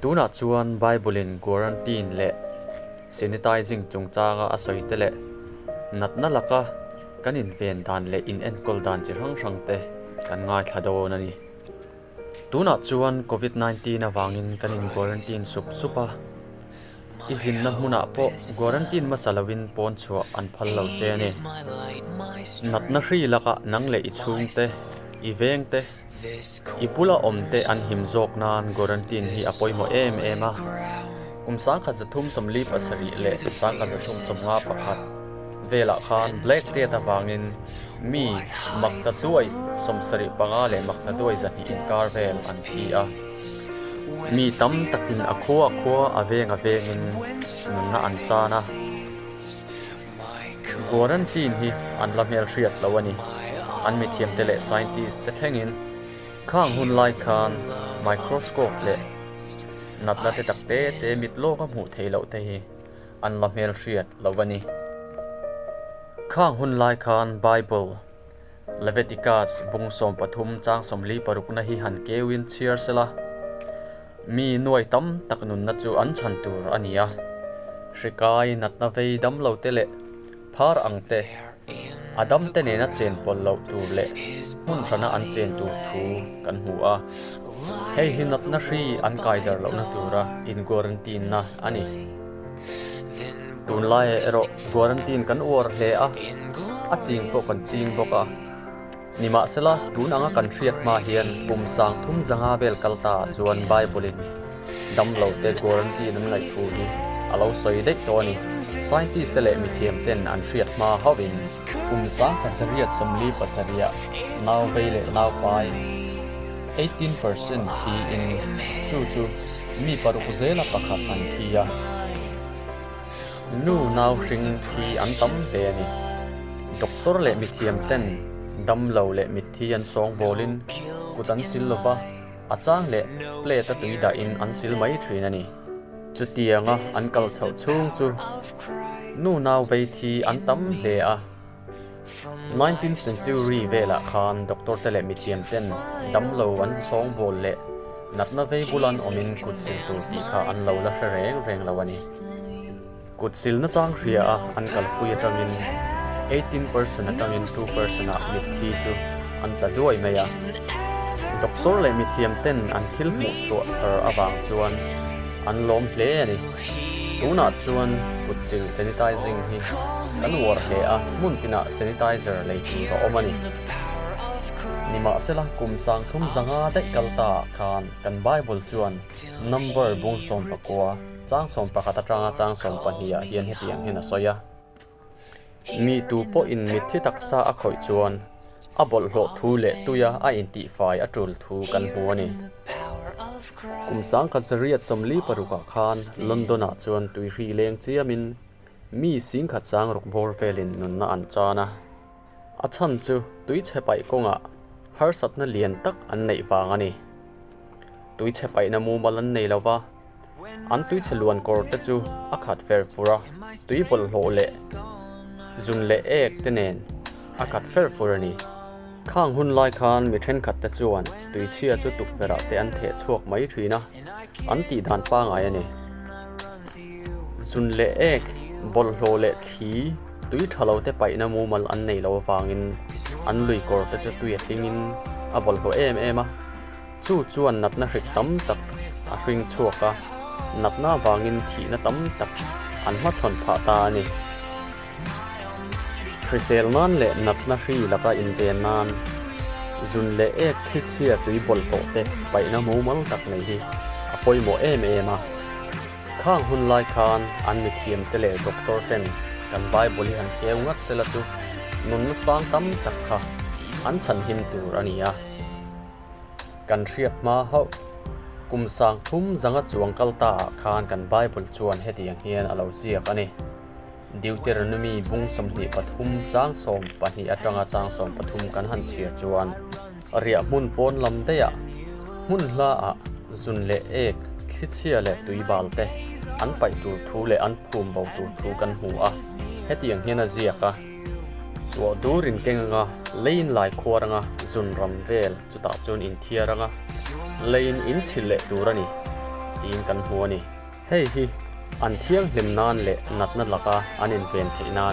Tunah chuan Bible-in quarantine leh sanitizing chungchanga a sawi te leh natna laka kan inven dan leh inenkawl dan chi hrang hrang te kan ngaithla dawn a ni. Tunah chuan Covid 19 avangin kan in quarantine sup sup a, i zinna hmunah pawh quarantine hmasa loin pawn chhuah an phal lo che a ni. Natna hri lakah nang leh i chhungte, i vengte, I bula awmte an him zawk nan quarantine hi a pawimawh em em a. Kum 1347 leh 1351 velah khan Black Death avangin mi makta duai 75 leh makta duai 200 inkar vel an thi a. Mi tam takin a khua khua a veng a vengin nunna an chan a. Quarantine hi an la hmelhriat lo a ni. An mithiamte leh scientist te thlengin khang hun lai khan microscope leh natna te tak te te mit lawk a hmuh theih loh te hi an la hmelhriat lo a ni. Khang hun lai khan Bible, Leviticus bung 13 chang 46 na hi han keuin chhiar sela, mi nuai tam tak nunna chu an chhan tur a ni a. Hri kai natna vei dam lo te leh phar ang te, a dam te nena chen pawlh loh tur leh hmun hrana an chen tur thu kan hmu a. Hei hi natna hri an kai dar lohna tura in quarantine na a ni. Tunlaiah erawh quarantine kan uar hle a, a ching pawh kan ching bawk a. Nimahsela, tun anga kan hriat hma hian kum 35 vel kal ta ah chuan Bible-in damlote quarantine an ngaih thu hi a lo sawi daih tawh a ni. Scientist te leh mithiam ten an hriat hma hauhin kum 1847 ah nau vei leh nau pai 18% thiin chu chu mi paruk zela pakhat an thi a. Nu nau hring thi an tam hle a ni. Doctor leh mithiam ten damlo leh mitthi an sawng bawlin kut an sil lova, a chang leh plate a tui dahin an sil mai thin a ni. Chutianga an kal chhoh chhung chu nu nau vei thi an tam hle a. Nineteenth century velah khan doctor te leh mithiam ten damlo an sawng bawl leh natna vei bulan awmin kut sil tur tih kha an lo la hre reng reng lo a ni. Kut silna chang hria a an kalpui atangin 18 percent atangin 2 percent ah mitthi chu an tla duai mai a. Doctor leh mithiam ten an thil hmuh chhuah thar avang chuan an lawm hle a ni. Tunah chuan kut sil sanitizing hi kan uar hle a, hmun tinah sanitizer lei tur a awm a ni. Nimahsela kum 35 daih kal ta ah khan kan Bible chuan number bung 19 chang 11 atanga chang 12 ah hian hetiang hian a sawi a. Mi tu pawhin mitthi taksa a khawih chuan a bawlhhlawh thu leh tuia a intihfai a tul thu kan hmu a ni. Kum 1946 ah khan London ah chuan tuihri leng chiamin mi 10,000 sang ruk bawr velin nunna an chan a. A chhan chu tuichhe paih kawngah harsatna lian tak an neih vang a ni. Tuichhe paihna mumal an nei lova, an tuichhe luan kawr te chu a khat fer fur a, tui bawlhhlawh leh zun leh ek te nen a khat fer fur a ni. Khang hun lai khan mi thenkhat te chuan tuichhia chu tukverh ah te an theh chhuak mai thin a, an tih dan pangai a ni. Zun leh ek, bawlhhlawh leh thli, tui tha lo te paihna mumal an nei lo avangin an lui kawr te chu tui a tlingin a bawlhhlawh em em a. Chu chuan natna hrik tam tak a hring chhuak a, natna avangin thihna tam tak an hmachhawn phah ta a ni. Hrisel nan leh natna hri laka inven nan zun leh ek thli chhia tui bawlhhlawh te paihna mumal tak nei hi a pawimawh em em a. Khang hun lai khan an mithiam te leh doctor ten kan Bible hi han keu ngat sela chu nunna sang tam tak kha an chhanhim tur a ni a. Kan hriat hma hauh. Kum 35 chuang kal ta ah khan kan Bible chuan hetiang hian a lo ziak a ni. Deuteronomy bung 23 chang 12 atanga chang 13 kan han chhiar chuan riah hmun pawn lam daih ah hmun hla ah zun leh ek, thlichhia leh tuibal te an paih tur thu leh an phum bo tur thu kan hmu a, hetiang hian a ziak a. Suah dur in keng anga leiin lai khuar anga zun ram vel chutah chuan in thiar anga leiin in chhilh leh tur a ni. tiin kan hmu a ni. Hei hi an thianghlim nan leh natna laka an inven theih nan.